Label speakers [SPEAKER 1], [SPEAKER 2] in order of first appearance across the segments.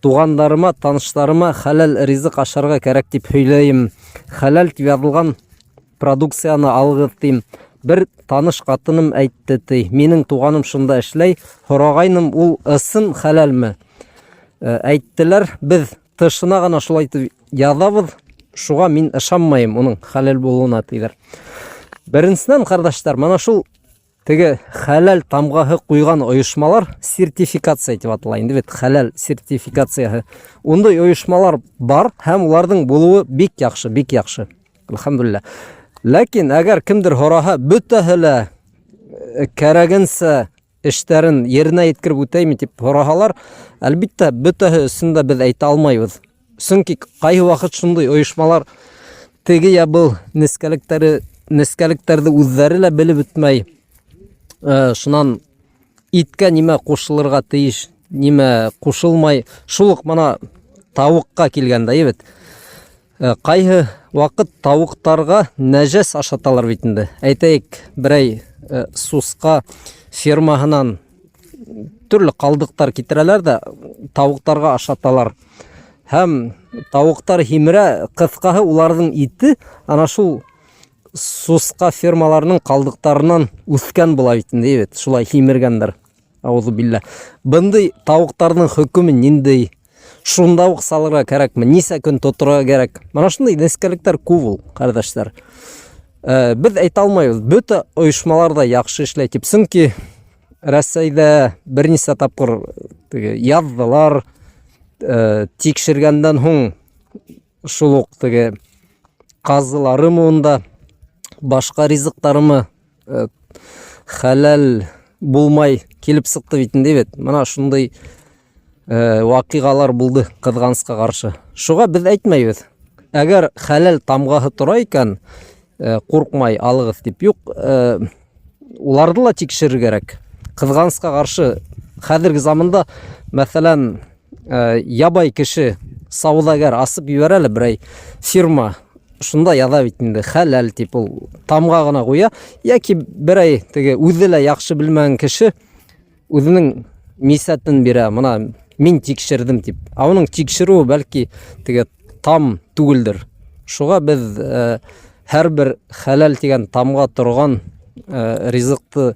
[SPEAKER 1] Туғандарыма, таныштарыма хәләл ризыҡ ашарға кәрәк тип һөйләйем. Хәләл тип яҙылған продукцияны алығыҙ тим. Бер таныш ҡатыным әйтте ти, минең туғаным шунда эшләй, һорағайным, ул ысын хәләлме? Э, әйттеләр, беҙ тышына ғына шулай итеп яҙабыҙ, шуға мин ышанмайым уның хәләл булыуына тиҙәр. Беренсенән, ҡәрҙәштәр, мына шул Теге хәләл тамғаһы ҡуйған ойошмалар сертификация тип атала инде бит, хәләл сертификацияһы. Ундай ойошмалар бар һәм уларҙың булыуы бик яҡшы, бик яҡшы. Әлхәмдүлилләһ. Ләкин әгәр кемдер һораһа, бөтәһе лә э, кәрәгенсә эштәрен еренә еткереп үтәйме тип һораһалар, әлбиттә, бөтәһе өсөн дә беҙ әйтә алмайбыҙ. Сөнки ҡайһы ваҡыт шундай ойошмалар теге я был нескәлектәре нескәлектәрҙе үҙҙәре лә белеп бөтмәй. Э, шунан иткә нимә ҡушылырға тейеш, нимә ҡушылмай. Шул уҡ мына тауыҡҡа килгәндә, бит. Э, ҡайһы ваҡыт тауыҡтарға нәжәс ашаталар бит инде. Әйтәйек, берәй э, сусҡа фермаһынан төрлө ҡалдыҡтар китерәләр ҙә тауыҡтарға ашаталар. Һәм тауыҡтар һимерә, ҡыҫҡаһы уларҙың ите ана шул сусҡа фермаларының ҡалдыҡтарынан үҫкән була бит инде, бит. Шулай һимергәндәр. Ауҙы билла. Бындай тауыҡтарҙың хөкөмө ниндәй? Шунда уҡ салырға кәрәкме? Нисә көн тоторға кәрәк? Мына шундай нескәлектәр күп ул, ҡәрҙәштәр. Э, беҙ әйтә алмайбыҙ, бөтә ойошмалар ҙа яҡшы эшләй тип. Сөнки Рәсәйҙә бер нисә тапҡыр теге яҙҙылар, э, тикшергәндән һуң шул уҡ теге ҡазыларымы унда, башҡа ризыҡтарымы э, хәләл булмай килеп сыҡты бит инде бит. Мына шундай э, ваҡиғалар булды ҡыҙғанысҡа ҡаршы. Шуға беҙ әйтмәйбеҙ. Әгәр хәләл тамғаһы тора икән, э, ҡурҡмай алығыҙ тип. Юҡ, э, уларҙы ла тикшерер кәрәк. Ҡыҙғанысҡа ҡаршы, хәҙерге заманда, мәҫәлән, э, ябай кеше сауҙагәр асып ебәрә лә берәй фирма, шунда яҙа бит инде хәләл тип ул тамға ғына ҡуя, йәки берәй теге үҙе лә яҡшы белмәгән кеше үҙенең мисәтен бирә, мына мин тикшерҙем тип. Ә уның тикшереүе бәлки теге там түгелдер. Шуға беҙ э, һәрбер хәләл тигән тамға торған э, ризыҡты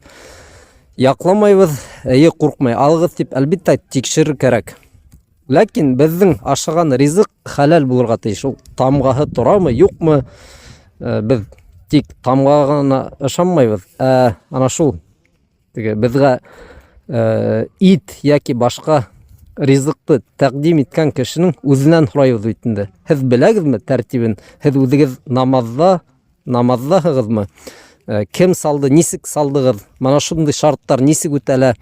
[SPEAKER 1] яҡламайбыҙ, эйе ҡурҡмай алығыҙ тип, әлбиттә, тикшерер кәрәк. Ләкин беҙҙең ашаған ризыҡ хәләл булырға тейеш. Ул тамғаһы торамы, юҡмы, э, беҙ тик тамғаға ғына ышанмайбыҙ. Ә ана шул теге беҙгә э, ит йәки башҡа ризыҡты тәҡдим иткән кешенең үҙенән һорайбыҙ бит инде. Һеҙ беләгеҙме тәртибен? Һеҙ үҙегеҙ намаҙҙа намаҙҙаһығыҙмы? Э, кем салды, нисек салдығыҙ? Мына шундай шарттар нисек үтәлә?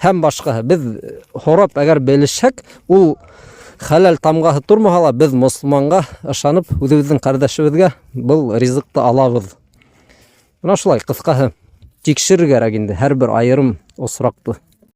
[SPEAKER 1] Һәм башҡаһы. Беҙ э, һорап, әгәр белешһәк, ул хәләл тамғаһы тормаһа ла, беҙ мосолманға ышанып, үҙебеҙҙең ҡәрҙәшебеҙгә был ризыҡты алабыҙ. Мына шулай, ҡыҫҡаһы, тикшерер кәрәк инде һәр бер айырым осраҡты.